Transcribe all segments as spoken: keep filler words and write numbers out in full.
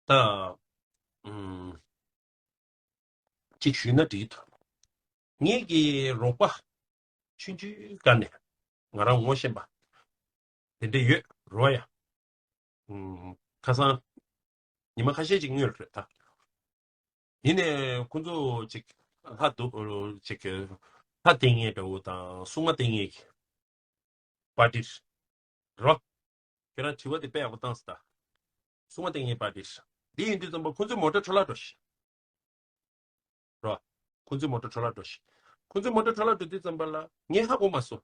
ད་ཨུམ་གཅིག་ཞུས་ན་འགྲིག་འདུག་ངེད་ཀྱི་རོགས་པ་ཆུང་ཆུང་སྒང་ནས་ང་རང་ངོ་ཤེས་པ་དེ་འདྲ་ཡོད་རོ་ཡ། ཨུམ་ཁ་སང་ཉི་མ་ཁ་ཤས་ཅིག་སྔོན་རེད་ད། ཡིན་ནའི་ཁོང་ཚོ་ཅིག་ལྷ་འདུག་ཅིག་ལྷ་བསྟེན་མཁན་འདྲ་བོ་དང་སྲུང་མ་བསྟེན་མཁན་གྱི་པར་ཊི་རོ། ཁྱོད་རང་དྲི་བ་དེ་དཔེ་ཡག་པོ་བཏང་སོང་ད། སྲུང་མ་བསྟེན་མཁན་པར་ཊི་རེད། འདི་ཡིན་དུས་ཙམ་པ་ཁོང་ཚོའི་མོ་ཊ་འཕྲོ་བརླག་འགྲོ་ཤག་རོ། ཁོང་ཚོའི་མོ་ཊ་འཕྲོ་བརླག་འགྲོ་ཤག་ཁོང་ཚོའི་མོ་ཊ་འཕྲོ་བརླག་འགྲོ་དུས་ཙམ་པ་ལ་ངས་ཧ་གོ་མ་སོང་།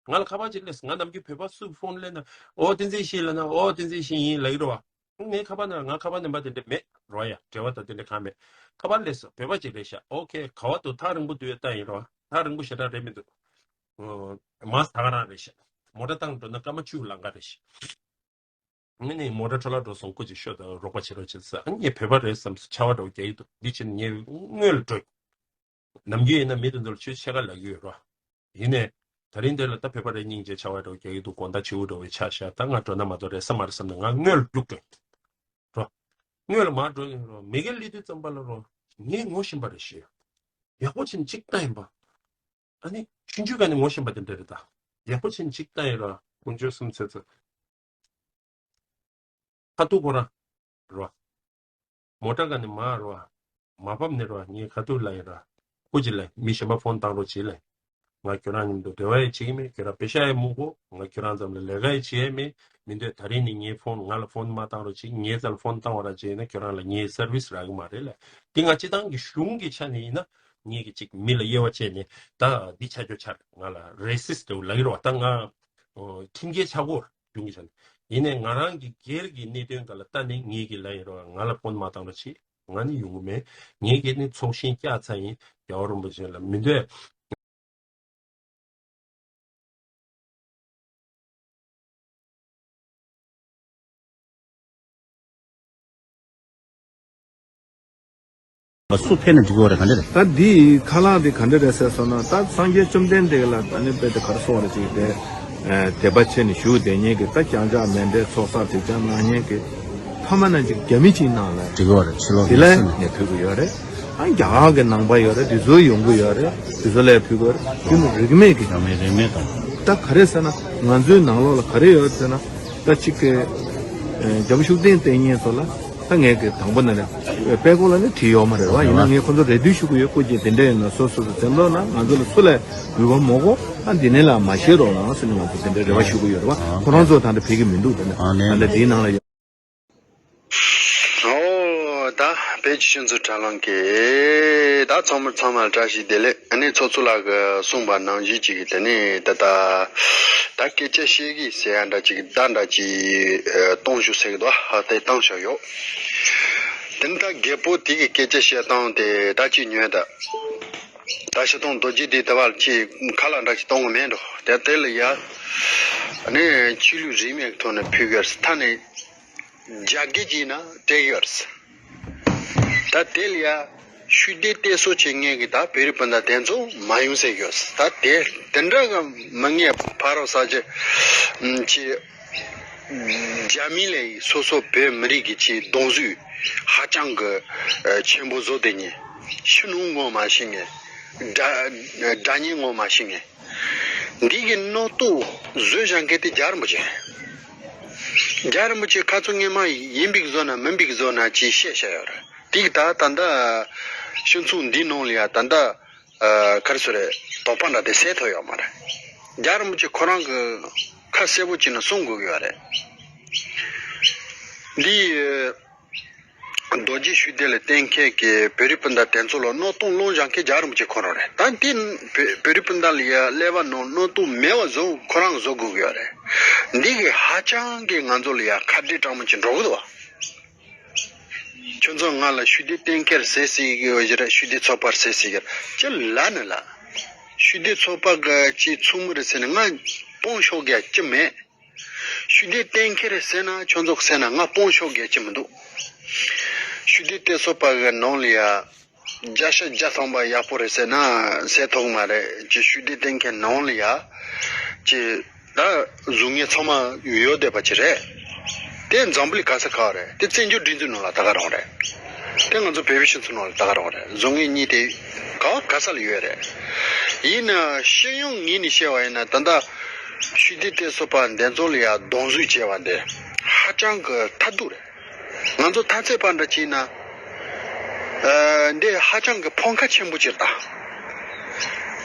ང་ལ་ཁ་པར་ཅིག་སླེབས་སོང་། ང་ནམ་རྒྱུན་བོད་པ་སུ་ཕོན་སླེབས་ན་ཨོ་བསྟན་འཛིན་ཡེ་ཤེས་ལབ་ན་ཨོ་བསྟན་འཛིན་ཡེ་ཤེས་ཡིན་ལབ་ཀྱི་རེད་བ། ངའི་ཁ་པར་ནང་ང་ཁ་པར་ནམ་པར་དེ་འདྲ་མེད་རོ་ཡ། འབྲེལ་བ་དང་དེ་འདྲ་གང་མེད། ཁ་པར་སླེབས་སོང་། བོད་པ་ཅིག་རེད་ཤག་ཨོ་ཁེ། ག་བ་འདུག་ཐག་རིང་པོ་འདུག་ཡ་ལྟ་ཡིན་རོ། ཐག་རིང་པོ་ཞེ་དྲག་རེད་མི་འདུག་ཨོ། མ་ཐག་རང་རེད་ཤག་མོ་ཊ་བཏང་འགྲོ་ན་སྐར་མ་བཅུ་ལང་ཀ་རེད་ཤག་ངས་ནི་མོ་ཊ་འཕྲོ་བརླག་འགྲོ་སོང་། སྐུ་མཁྱེན་ཤོག་དང་རོགས་པ་བྱེད་རོགས་བྱེད་ཟེར། ཨ་ངས་བོད་པ་རེད་བསམ་སོང་། ཆར་པ་འདྲ་བོ་རྒྱག་གི་འདུག་འདི་བྱས་ནས་ངས་སྔོན་ལ་འགྲོ། ནམ་རྒྱུན་ཡིན་ན་མི་དེ་ཚོ་ལ་ཆོས་ཕྱེད་ཀ་ལབ་ཀྱི་ཡོད་རོ། ཡིན་ནའི་ད་རིང་འདིར་ལ་ད་བོད་པ་རེད་སྙིང་རྗེ། ཆར་པ་འདྲ་བོ་རྒྱག་གི་འདུག་དགོང་དག་བྱེའུ་འདྲ་བོ་ཆགས་ཤག་ད་ང་འགྲོ་ན་མ་གཏོགས་རེད་བསམ་མ་རེད་བསམ་ནས་ང་སྔོན་ལ་རྒྱུགས་འགྲོ། རོ། སྔོན་ལ་མར་འགྲོ་ཡིན་རོ། མི་སྒེར་སླེབས་དུས་ཙམ་པ་ལ་རོ། ངས་ངོ་ཤེས་པ་རེད་ཤག་ཡག་པོ་བྱས་ནས་ཅིག་ལྟ་ཡིན་པ། ཨ་ནི་ཆུང་ཆུང་སྒང་ནས་ངོ་ཤེས་པ་དེ་འདྲ་རེད་ད། ཡག་པོ་བྱས་ནས་ཅིག་ལྟ་ཡིན་རོ། དཀོན་མཆོག་གསུམ་ཚེ་ཚེ། ཁ་ཐུག་ཁོ་རང་རོ། མོ་ཊ་སྒང་ནས་མར་རོ། མར་ཕབ་ནས་རོ། ངས་ཁ་ཐུག་ལབ་ཡིན་རོ། སྐུ་མཁྱེན་ལ་མི་གཞན་པ་ཕོན་བཏང་རོགས་བྱེད་ལབ། ང་ཁྱོད་རང་མཉམ་དུ་འབྲེལ་བ་ཡང་བྱེད་ཀྱི་མེད། ཁྱོད་རང་པེ་ཤག་ཡང་མི་དགོས། ང་ཁྱོད་རང་ཙམ་ལ་ལས་ཀ་ཡང་བྱེད་ཡས་མེད། མི་འདོད་ད་རིང་ནས་ངའི་ཕོན་ང་ལ་ཕོན་མ་བཏང་རོགས་བྱེད། ངའི་རྩ་ལ་ཕོན་བཏང་བ་ར་བྱས་ན་ཁྱོད་རང་ལ་ངའི་སར་བིས་རག་གི་མ་རེད་ལབ། འདི་ང་སྤྱི་བཏང་གི་གཞུང་གི་ཆ་ནས་ཡིན་ན་ངེད་ཀྱི་ཅིག་མི་ལ་དབྱེ་བ་བྱས་ནས་ད་འདི་ཆ་ཁྱོད་ཆ་ང་ལ་རེ་སིས་ཊི་ལབ་ཀྱི་རེད་བ། ད་ང་ཁྲིམས་འགལ་ཆགས་ཀྱི་ཡོད་རེད་གཞུང་གི་ཆ་ནས། ཡིན་ནའི་ང་རང་གི་སྒེར་གྱི་གནད་དོན་སྒང་ལ་ལྟ་ནས་ངེད་ཀྱི་ལབ་ཡིན་རོགས། ང་ལ་ཕོན་མ་བཏང་རོགས་བྱེད། ང་ནི་ཡོང་གི་མེད། ངེད་ཀྱི་ནི་ཚོགས་ཞེངས་བཀྱག་ཚར་ཡིན། རྒྱལ་བ་རིན་པོ་ཆེ་ལ་མི་འདོད། སུ་ཕེབས་ན་འགྲིག་གི་རེད། ག་འདྲ་རེད། ད་འདི་ཁ་ལག་འདི་ག་འདྲ་རེད་ཟེར་སོང་ན། ད་སངས་རྒྱས་བཅོམ་ལྡན་འདས་ལ་ད་ནི་དཔེ་དེ་ག་རེ་གསུངས་པ་རེད། ཅིག་དེ་དད་པ་བྱས་ནས་བཞུགས་བསྡད་མཁན་གྱི་ད་རྐྱང་ཕྱག་མཎྜལ་ཚོགས་བསགས་དེ་ཅང་གནང་མཁན་གྱི་ཕ་མ་ནང་ཅིག་རྒྱ་མི་ཅིག་ནང་ལ་འགྲིག་གི་རེད། ཕྱི་ལོགས་དེ་ལ་ནས་ཕེབས་ཀྱི་ཡོད་རེད། ཨ་རྒྱ་གར་གྱི་ནང་པ་ཡོད་རེད། དེ་ཚོ་ཡོང་གི་ཡོད་རེད། དེ་ཚོ་ལ་ཕེབས་ཀྱི་ཡོད་རེད། དེ་ནི་རིས་མེད་ཀྱི། རིས་མེད་དང་། ད་ག་རེ་ཟེར་ན་ང་ཚོའི་ནང་ལོགས་ལ་ག་རེ་ཡོད་ཟེར་ན། ད་གཅིག་གི་རྒྱ་མོ་ཤུགས་ལྡན་བསྟེན་མཁན་ཚོ་ལ་ད་ངས་ཀྱི་དང་པོ་ནས་ནས་དཔྲལ་ཀོ་ལ་ནི་བྲིས་ཡོད་མ་རེད་བ། ཡིན་ན་ངས་ཁོ་ཚོ་རེ་འདུན་ཞུ་གི་ཡོད། སྐུ་མཁྱེན་དེ་འདྲ་ཡིན་ན་སོ་སོ་སོ་འཛེམ་ལོག་ན་ང་ཚོ་ལ་སུ་ལ་འབུལ་བ་མ་དགོས། ཨ་འདི་ནས་ལ་མ་བཤད་རོགས་གནང་ཟེར་ནས་ང་ཚོ་དེ་འདྲའི་རེ་བ་ཞུ་གི་ཡོད་རེད་བ། ཁོ་རང་ཚོ་ད་ལྟ་ཕེབས་ཀྱི་མི་འདུག་ད་ལྟ་དེའི་ནང་ལ་ཡོད། ཨོ་ད་བོད་ཀྱི་སྤྱི་ཚོགས་དྲ་ལམ་གྱི་ད་ཚང་མ་ཚང་མ་ལ་བཀྲ་ཤིས་བདེ་ལེགས། ཨ་ནི་ཚོགས་གཙོ་ལགས་ཀྱིས་གསུངས་པ་ནང་བཞིན་ཅིག་གི་དེ་ནས་ད་ད་ད་སྐད་ཆ་བཤད་གི་ཟེར་ཡ་འདྲ་ཅིག་ད་འདྲ་ཅིག་གཏོང་ཞུ་ཟེར་གི་འདུག་ཨ་དེ་བཏང་བཞག་ཡོད། དེ་ནི་ད་རྒད་པོ་དེ་གི་སྐད་ཆ་བཤད་སྟངས་དེ་ད་ཅིག་ཉོན་ད། ད་ཤི་སྟོང་རྡོ་རྗེ་དེ་ད་བར་ཅིག་ཁ་ལག་འདྲ་ཅིག་གཏོང་གི་མེད་འགྲོ། དེ་དེ་ལ་ཡ་ནི་ཆོས་ལུགས་རིས་མེད་ཀྱི་ཐོག་ནས་ཕུལ་གི་ཡོད་རེད། ད་ནི་རྒྱ་སྐད་ཅིག་ཡིན་ན་སྤྲད་གི་ཡོད་རེད། ད་དེ་ལ་ཡ་ཤུགས་ལྡན་བསྟེན་གསོལ་བྱེད་མཁན་གྱི་ད་བོད་རིགས་སྤུན་ཟླ་དེ་ཚོ་མ་ཡོང་ཟེར་གི་ཡོད་རེད། ད་དེ་དེ་འདྲ་གི་མི་ངན་ཕ་རོ་ས་ཆ་ཅིག་རྒྱ་མི་ལས་སོ་སོ་བོད་མི་རིགས་ཀྱི་ཆེས་གདུང་རྒྱུད་ཧ་ཅང་གི་ཨ་ཆེན་པོ་བཟོ་བསྡད་མཁན། ཕྱི་ནང་ངོ་མ་ཤེས་མཁན། དགྲ་དགྲ་གཉེན་ངོ་མ་ཤེས་མཁན། འདི་གི་རྣོ་རྟུག་བཟོས་བཞག་མཁན་དེ་རྒྱལ་བ་རིན་པོ་ཆེ། རྒྱལ་བ་རིན་པོ་ཆེ་ཁ་ཚོན་ངན་མ་ཡིན་པའི་བཟོ་ན་མིན་པའི་བཟོ་ན་ཅིག་བཤད་བཤད་ཡོད་རེད། དེ་གི་ད་ད་ལྟ་སྤྱི་ཚོགས་འདིའི་ནང་ལ་ཡ་ད་ལྟ། ཨ་ག་རེ་ཟེར་རེད། དོགས་པ་འདྲ་དེ་སེལ་ཐུབ་ཡོད་མ་རེད། རྒྱལ་བ་རིན་པོ་ཆེ་ཁོ་རང་གི་ཁ་གསལ་པོ་བྱས་ནས་གསུང་དགོས་ཀྱི་ཡོད་རེད། འདི་རྡོ་རྗེ་ཤུགས་ལྡན་ལ་བསྟེན་མཁན་གྱི་བོད་རིགས་སྤུན་ཟླ་དེ་ཚོ་ལ་རྣོ་རྟུག་སློང་བཞག་མཁན་རྒྱལ་བ་རིན་པོ་ཆེ་ཁོ་རང་རེད། ད་འདི་བོད་བོད་རིགས་སྤུན་ཟླ་ལ་ཡ་ཀླད་པ་ནང་རྣོ་རྟུག་མེད་པ་བཟོ་ཁོ་རང་བཟོ་དགོས་ཀྱི་ཡོད་རེད། འདི་གི་ཧ་ཅང་གི་ང་ཚོ་ལ་ཡ་ཁ་བྲལ་དྲང་མོ་ཅིག་འགྲོ་གི་འདུག་བ། ཁྱོད་ཚོ་ང་ལ་ཤུགས་ལྡན་བསྟེན་མཁན་ཟེར་ཟེར་གི་ཡོད་ཀྱི་རེད། ཤུགས་ལྡན་ཚོགས་པ་ཟེར་ཟེར་གི་རེད། ཅི་ལབ་ནི་ལབ། ཤུགས་ལྡན་ཚོགས་པ་གི་ཅི་ཚོགས་མི་རེད་ཟེར་ནས་ང་སྤོང་ཤོག་གི་ཅི་མེད། ཤུགས་ལྡན་བསྟེན་མཁན་ཟེར་ན་ཁྱོད་ཚོ་གི་ཟེར་ན་ང་སྤོང་ཤོག་གི་ཅི་མི་འདུག་ཤུགས་ལྡན་བསྟེན་ཚོགས་པ་གི་ནང་ལ་ཡ། བརྒྱ་ཆ་བརྒྱ་ཐམ་པ་ཡག་པོ་རེད་ཟེར་ན་ཟེར་ཐུབ་མ་རེད། ཅི་ཤུགས་ལྡན་བསྟེན་མཁན་ནང་ལ་ཡ། ཅི་ད་གཟུགས་བརྙན་ཚང་མ་ཡོད་བསྡད་པ་ཅི་རེད། དེ་འཛམ་བུ་གླིང་ག་ས་ག་བ་རེད། དེ་བཙན་བྱོལ་སྒྲིག་འཛུགས་ནང་ལ་ད་ག་རང་རེད། དེ་ང་ཚོ་བོད་པའི་སྤྱི་ཚོགས་ནང་ལ་ད་ག་རང་རེད། བཟོ་མཁན་གཉིས་དེ་ག་བ་ག་ས་ལ་ཡོད་རེད། ཡིན་ན་སྤྱི་ཡོངས་ངོས་ནས་བཤད་པ་ཡིན་ན། ད་ལྟ་ཤུགས་ལྡན་བསྟེན་གསོལ་པ་འདི་ཚོ་ལ་ཡ་སྡང་ཟུག་བྱས་པ་འདི་ཧ་ཅང་གི་ཐབས་སྡུག་རེད། ང་ཚོ་ཐ་ཚིག་པ་འདྲ་བྱས་ན། ཨ། འདི་ཧ་ཅང་གི་ཕོག་ཁ་ཆེན་པོ་ཅིག་རེད་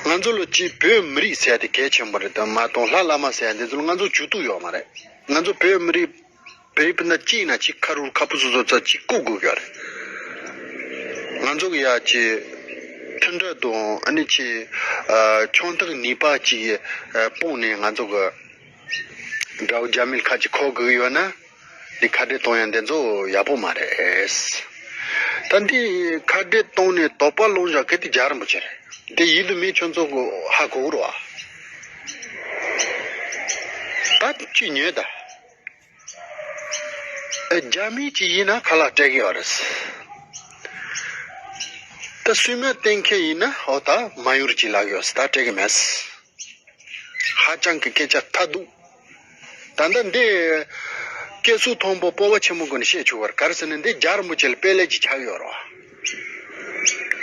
ད། ང་ཚོ་ལ་ཅིག་བོད་མི་རིགས་ཟེར་ཡ་དེ་གལ་ཆེན་པོ་རེད་དམ། མ་གཏོགས་ལྷ་བླ་མ་ཟེར་ཡ་འདི་ཚོ་ལ་ང་ཚོ་ཇུས་གཏོགས་ཡོད་མ་རེད། ང་ཚོ་བོད་མི་རིགས། བོད་རིགས་སྤུན་ཟླ་གཅིག་ན་གཅིག་ཁ་རུ་ཁ་སྤུ་སོ་སོ་ཚ་གཅིག་བཀོད་དགོས་ཀྱི་རེད། ང་ཚོ་གི་ཡ་ཅིག་མཐུན་སྒྲིལ་དང་ཨ་ནི་ཅིག་ཨ། ཆུང་ཐག་ནུས་པ་ཅིག་ཨ། སྤུངས་ནས་ང་ཚོ་གི་དགྲ་བོ་རྒྱ་མིར་ཁ་ཅིག་ཁོག་དགོས་ཀྱི་ཡོད་ན། འདི་ཁ་བྲལ་གཏོང་ཡ་འདི་ཚོ་ཡག་པོ་མ་རེད། ད་འདི་ཁ་བྲལ་གཏོང་ནས་དོགས་པ་སློང་བཞག་གི་དེ་རྒྱལ་རིན་པོ་ཆེ་རེད། དེ་ཡིད་དུ་མེད། ཁྱོད་ཚོ་གི་ཧ་གོ་གི་རེད་བ། ད་ཅི་ཉོས་ད། ཨེ། རྒྱ་མི་ཅིག་ཡིན་ན་ཁ་ལག་སྤྲད་གི་ཡོད་རེད། ད་སུས་མ་བསྟན་མཁན་ཡིན་ན་ཨོ་ད་མ་ཡུར་ཅིག་ལག་ཡོད་ད་སྤྲད་གི་མེད། ཧ་ཅང་གི་སྐད་ཆ་ཐ་དུག་ད་ལྟ་འདི་སྐད་ཚུགས་མཐོན་པོ་སྤོབས་པ་ཆེན་པོ་སྒོ་ནས་བཤད་ཆོག་གི་རེད། ག་རེ་ཟེར་ན་འདི་རྒྱལ་རིན་པོ་ཆེ་ལ་དཔེ་ལེགས་ཅིག་ཆགས་ཡོད་རེད་བ།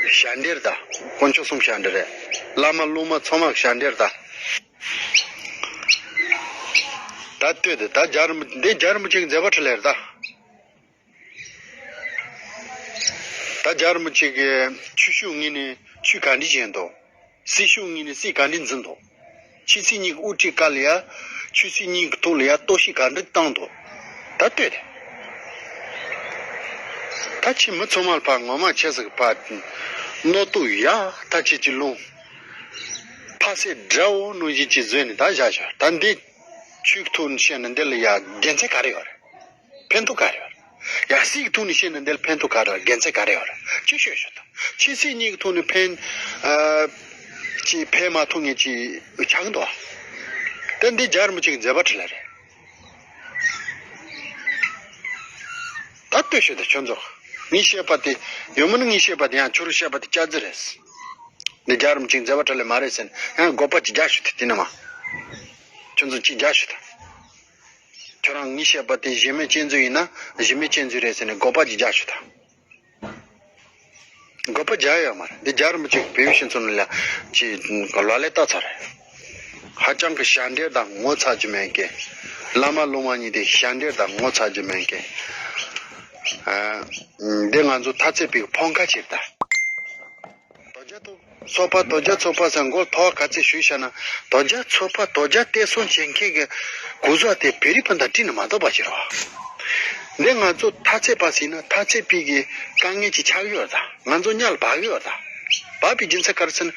ཞལ་འདེབས་ད། དཀོན་མཆོག་གསུམ་ཞལ་འདེབས་རེད། བླ་མ་སློབ་མ་ཚང་མ་ཞལ་འདེབས་ད། ད་ལྟོས་ཏེ་ད་རྒྱལ་རིན་པོ་འདི་རྒྱལ་རིན་པོ་ཆེ་གི་མཛད་པ་ཁྲི་ལེར་ད། ད་རྒྱལ་རིན་པོ་ཆེ་གིས་ཆོས་ཕྱོགས་ངོས་ནས་ཆོས་ག་འདྲ་བྱས་འདུག་སྲིད་ཕྱོགས་ངོས་ནས་སྲིད་ག་འདྲ་འཛིན་འདུག་ཆོས་སྲིད་གཉིས་ཀྱི་དབུ་ཁྲིད་སྐབས་ལ་ཡ། ཆོས་སྲིད་གཉིས་ཀྱི་ཐོག་ལ་ཡ་གཏོར་བཤིག་ག་འདྲ་བཏང་འདུག་ད་ལྟོས་ཏེ། ད་ཁྱེད་མི་ཚང་མ་ལ་ཕར་ངོ་མ་ཁྱེད་ཚོ་གི་ཕར་རྣོ་རྟུལ་ཡག་ཐག་ཆོད་ཅིག་ལོངས། ཕ་སེ་དགྲ་བོ་ནང་བཞིན་ཅིག་བཟོས་ནས་ད་བཞག་བཞག་ད་འདི་ཆོས་ཀྱི་ཐོག་ནས་བཤད་ན་འདི་ལ་ཡ་དགེ་མཚན་ག་རེ་ཡོད་རེད། ཕན་ཐོགས་ག་རེ་ཡོད་རེད། ཡ་སྲིད་ཀྱི་ཐོག་ནས་བཤད་ན་འདི་ལ་ཕན་ཐོགས་ག་རེ་ཡོད་རེད། དགེ་མཚན་ག་རེ་ཡོད་རེད། ཅིག་ཤོད་ཤོད་དང་། ཆོས་སྲིད་གཉིས་ཀྱི་ཐོག་ནས་ཕན། ཨ། ཅིག་ཕན་མ་ཐོགས་མཁན་ཅིག་ཆགས་ཀྱི་འདུག་བ། ད་འདི་རྒྱལ་རིན་པོ་ཆེ་གི་མཛད་པ་ཁྲི་ལེ་རེད། ད་ལྟོས་ཤོད་དང་ཁྱོད་ཚོ། ངས་བཤད་པ་དེ་ཡོད་མིན་ངས་བཤད་པ་དེ་ཡང་ཁྱོད་རང་བཤད་པ་དེ་སྐྱག་རྫུན་རེད། འདི་རྒྱལ་རིན་པོ་ཆེ་གི་མཛད་པ་ཁྲི་ལེ་མ་རེད་ཟེར་ན་ཡང་དགག་པ་ཅིག་རྒྱག་ཤོད་དང་། དེ་ནས་མ། ཁྱོད་ཚོ་ཅིག་རྒྱག་ཤོད་དང་། ཁྱོད་རང་ངས་བཤད་པ་དེ་གཞི་མེད་གཅིག་མཚུངས་ཡིན་ན་གཞི་མེད་གཅིག་མཚུངས་རེད་ཟེར་ནས་དགག་པ་ཅིག་རྒྱག་ཤོད་དང་། དགག་པ་རྒྱག་ཡོད་མ་རེད། འདི་རྒྱལ་རིན་པོ་ཆེ་བོད་པའི་སྤྱི་ཚོགས་ནང་ལ་ཅིག་ལག་ལེན་བསྟར་ཚར་རེད། ཧ་ཅང་གི་ཞལ་འདེབས་དང་ངོ་ཚ་རྒྱུ་མེད་མཁན། བླ་མ་སློབ་མ་གཉིས་དེ་ཞལ་འདེབས་དང་ངོ་ཚ་རྒྱུ་མེད་མཁན། ཨ། འདི་ང་ཚོ་ཐ་ཚིག་པའི་ཕོག་ཁ་ཆེ་ད། དོལ་རྒྱལ་ཚོགས་པ་དོལ་རྒྱལ་ཚོགས་པ་ཟེར་མགོ་ཐོག་ག་ཚོད་ཞུས་བཞག་ན། དོལ་རྒྱལ་ཚོགས་པ་དོལ་རྒྱལ་བསྟེན་གསོལ་བྱེད་མཁན་གྱི་སྐུ་ཟོག་དེ་བོད་རིགས་སྤུན་ཟླ་བཀྲིས་ནས་མ་གཏོགས་པ་ཅིག་རེད་བ། འདི་ང་ཚོ་ཐ་ཚིག་པ་ཟེར་ན་ཐ་ཚིག་པའི་གི་དཀའ་ངལ་ཅིག་ཆགས་ཀྱི་ཡོད་ད། ང་ཚོ་གཉའ་ལ་བབས་ཀྱི་ཡོད་ད། བབས་པའི་རྒྱུ་མཚན་ག་རེ་ཟེར་ན།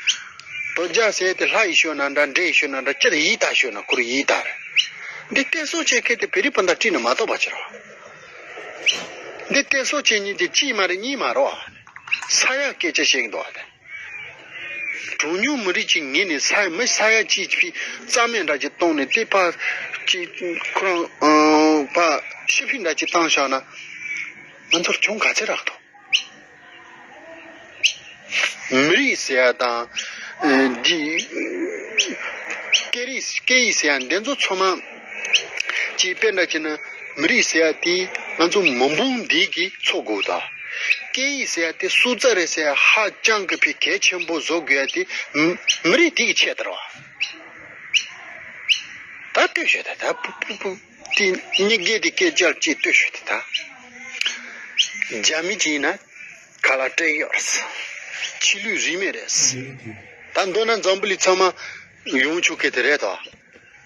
དོལ་རྒྱལ་ཟེར་དེ་ལྷ་ཡི་ཤུལ་ན་འདྲ་འདྲེ་ཡི་ཤུལ་ན་འདྲ་སྤྱིར་ཡི་དྭགས་ཤུལ་ན་ཁོ་རང་ཡི་དྭགས་རེད། འདི་བསྟེན་གསོལ་བྱེད་མཁན་དེ་བོད་རིགས་སྤུན་ཟླ་བཀྲིས་ནས་མ་གཏོགས་པ་ཅིག་རེད་བ། འདི་བསྟེན་གསོལ་བྱེད་མཁན་དེ་གཅིག་མ་རེད་གཉིས་མ་རེད་བ། ས་ཡ་སྐད་ཆ་བཤད་ཀྱི་འདུག་བ་དེ། གྲངས་ཉུང་མི་རིགས་ཀྱི་ངོས་ནས་ས་ཡ་མི་ས་ཡ་གཅིག་ཕི་རྩ་མེད་འདྲ་ཅིག་བཏང་ནས་དེ་ཕར་ཅིག་ཁོ་རང་ཨང་ཕར་ཤི་ཕི་འདྲ་ཅིག་བཏང་བཞག་ན་ང་ཚོར་གྱོང་ག་ཚད་རག་འདུག་མི་རིགས་ཟེར་ཡ་དང་། ཨ། འདི་སྐད་རིགས་སྐད་ཡིག་ཟེར་ཡ་འདི་ཚོ་ཚང་མ་ཅིག་དཔེ་འདྲ་བྱས་ན་མི་རིགས་ཟེར་ཡ་དེ་ང་ཚོ་མི་འབོར་འདི་གིས་ཚོགས་དགོས་ད། སྐད་ཡིག་ཟེར་ཡ་དེ་སྲོག་རྩ་རེད་ཟེར་ཡ་ཧ་ཅང་གི་ཕི་གལ་ཆེན་པོ་བཟོ་དགོས་ཡ་དེ་མི་མི་རིགས་དེ་གི་ཆེད་དུ་རེད་བ། ད་ལྟོས་ཤོད་ད། ད་པུ་པུ་པུ་དེ་གཉིས་ཀའི་དེ་སྐད་ཆ་ཅིག་ལྟོས་ཤོད་ད། ད་རྒྱ་མི་ཅིག་ཡིན་ན་ཁ་ལག་སྤྲད་ཡོད་རེད། ཆོས་ལུགས་རིས་མེད་རེད། ད་མདོར་ན་འཛམ་བུ་གླིང་ཚང་མ་ཡོང་ཆོག་གི་དེ་རེད་དོ།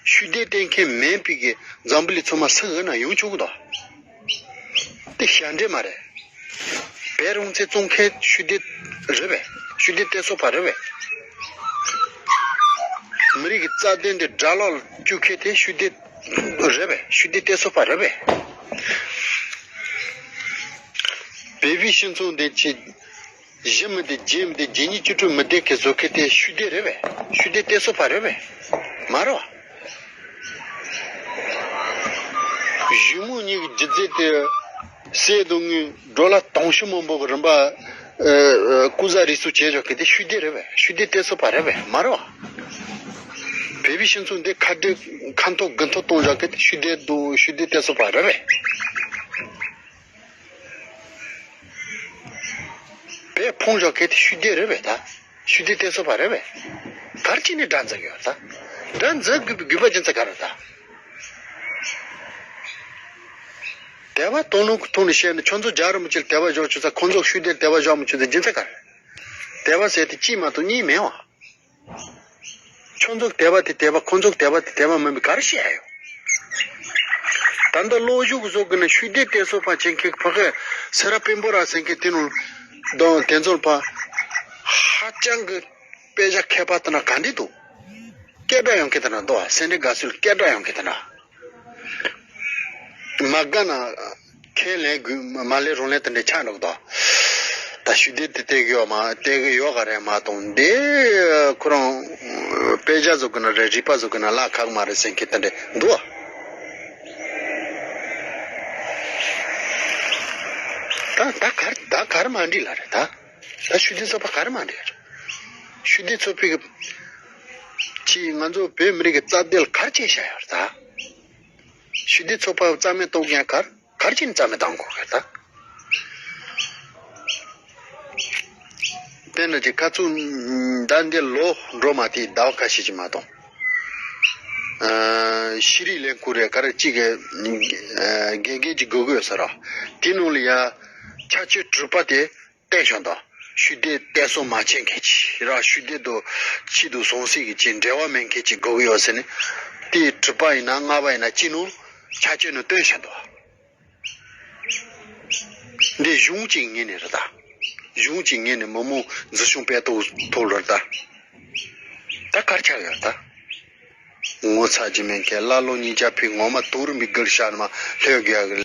ཤུགས་ལྡན་བསྟེན་མཁན་མེད་པའི་གི་འཛམ་བུ་གླིང་ཚང་མ་སུ་འོས་ན་ཡོང་ཆོག་གི་དོ། དེ་ཞབས་འདྲེན་མ་རེད། བོད་རང་བཙན་བཙོང་མཁན་ཤུགས་ལྡན་རེད་པས། ཤུགས་ལྡན་བསྟེན་གསོལ་པ་རེད་པས། མི་རིགས་ཀྱི་རྩ་དོན་དེ་དགྲ་ལག་ལ་བཅུག་མཁན་དེ་ཤུགས་ལྡན་རེད་པས། ཤུགས་ལྡན་བསྟེན་གསོལ་པ་རེད་པས། བོད་པའི་སྤྱི་ཚོགས་འདི་ཆེ། གཞི་མི་བདེ་རྒྱུ་མི་བདེ་རྒྱུ་ཉིད་བཅུ་དྲུག་མི་བདེ་གི་བཟོ་མཁན་དེ་ཤུགས་ལྡན་རེད་པས། ཤུགས་ལྡན་བསྟེན་གསོལ་པ་རེད་པས། མ་རེད་པ། གཞུང་མང་གཉིས་ཀྱི་སྒྱུ་རྩལ་དེ་གསེར་དང་དངུལ་ཌོ་ལར་དུང་ཕྱུར་མང་པོ་གི་རིན་པ་ཨ་ཨ་ཀུ་ཟ་རེ་སུ་བྱས་ཆོག་གི་དེ་ཤུགས་ལྡན་རེད་པས། ཤུགས་ལྡན་བསྟེན་གསོལ་པ་རེད་པས། མ་རེད་པ། བོད་པའི་སྤྱི་ཚོགས་འདི་ཁ་བྲལ་ཁ་འཐོར་དགུ་འཐོར་གཏོང་བཞག་གི་དེ་ཤུགས་ལྡན་འདུག་ཤུགས་ལྡན་བསྟེན་གསོལ་པ་རེད་པས། བོད་ཕུང་བཞག་གི་དེ་ཤུགས་ལྡན་རེད་པས་ད། ཤུགས་ལྡན་བསྟེན་གསོལ་པ་རེད་པས། ག་རེ་བྱས་ནས་དགྲ་འཛིང་གི་ཡོད་ད། དགྲ་འཛིང་དགོས་དགོས་པ་རྒྱུ་མཚན་ག་རེ་ད། དད་པ་དོ་སྣང་གི་ཐོག་ནས་བཤད་ན་ཁྱོད་ཚོ་རྒྱལ་བ་རིན་པོ་ཆེ་ལ་དད་པ་བཞག་ཆོག་ས། ཁོང་ཚོ་ཤུགས་ལྡན་དད་པ་བཞག་མི་ཆོག་ས་རྒྱུ་མཚན་ག་རེ། དད་པ་ཟེར་དེ་གཅིག་མ་གཏོགས་གཉིས་མེད་པ། ཁྱོད་ཚོ་དད་པ་དེ་དད་པ། ཁོང་ཚོ་དད་པ་དེ་དད་པ་མིན་པའི་ག་རེ་བཤད་ཡ་ཡོད། ད་ལྟ་ལོ་གཞུག་བཟོ་གི་ན་ཤུགས་ལྡན་བསྟེན་གསོལ་པ་བྱེད་མཁན་ཕ་གི་སེ་ར་བེམ་པོ་ར་ཟེར་མཁན་དེ་ནང་དང་དེ་ཚོ་ཕ་ཧ་ཅང་གི་དཔེ་ཆ་མཁས་པ་དེ་འདྲ་ག་འདྲ་འདུག་སྐད་གྲགས་ཡོང་མཁན་དེ་འདྲ་འདུག་ཨ། སེ་འབྲས་དགའ་ཚོའི་སྐད་གྲགས་ཡོང་མཁན་དེ་འདྲ། མ་དགའ་ན་ཁས་ལེན་དགོས། མ་ལེན་རུང་ལེན་དེ་འདྲ་ཆགས་འགྲོ་གི་འདུག་ད་ཤུགས་ལྡན་དེ་བསྟེན་གི་ཡོད་མ་བསྟེན་གི་ཡོད་ག་རེད་མ་གཏོགས་འདི་ཁོ་རང་དཔེ་ཆ་བཟོ་གི་ན་རེད། རིག་པ་བཟོ་གི་ན་ལ་ཁག་མ་རེད་ཟེར་མཁན་དེ་འདྲ་འདུག་ད་ད་གར་ད་གར་མ་འགྲིག་ལ་རེད་ད། ད་ཤུགས་ལྡན་ཚོགས་པ་གར་མ་འགྲིག་རེད། ཤུགས་ལྡན་ཚོགས་པའི་གི་ཅི་ང་ཚོ་བོད་མི་རིགས་ཀྱི་རྩ་དོན་ལ་གར་བྱས་བཞག་ཡོད་རེད་ད། ཤུགས་ལྡན་ཚོགས་པ་རྩ་མེད་གཏོང་མཁན་གར་གར་ཅིག་རྩ་མེད་བཏང་དགོས་གི་ད། དེ་འདྲ་ཅིག་ཁ་ཚུགས་ད་འདི་ལོ་འགྲོ་མ་དེའི་ཟླ་བ་ཁ་ཤས་ཅིག་མ་གཏོགས། ཨ་ཤེས་རིག་ལས་ཁུངས་རེད་ག་རེ་གཅིག་གི་ཨ་དགེ་རྒན་ཅིག་དགོས་ཀྱི་ཡོད་ས་རེད། དེ་ནང་ལ་ཡ་ཁྱད་ཆོས་གྲུབ་པ་དེ་བསྟན་བཞག་འདུག་ཤུགས་ལྡན་བསྟེན་གསོལ་མ་བྱེད་མཁན་ཅིག་ར། ཤུགས་ལྡན་དང་ཆེད་དུ་ཟང་ཟིང་གི་ཅིག་འབྲེལ་བ་མེད་མཁན་ཅིག་དགོས་ཀྱི་ཡོད་ཟེར་ནས། དེའི་གྲུབ་པ་ཡིན་ན་ལྔ་པ་ཡིན་ན་ཅི་ནོར་ཁྱད་ཆོས་ནི་བསྟན་བཞག་འདུག་འདི་གཞུང་གཅིག་ངོས་ནས་རེད་ད། གཞུང་གཅིག་ངོས་ནས་མི་མང་འཛིན་སྐྱོང་སྤེལ་ཐུབ་ཐུབ་རེད་ད། ད་གར་ཆགས་ཡོད་ད། ངོ་ཚ་གི་མེད་མཁན་ཀླ་ཀློ་གཉིས་ཆ་ཕི་ངོ་མ་དུག་རིམ་པའི་སྒུལ་ཤ་ནི་མ་ལྷོད་དགོས་ཡ་གི།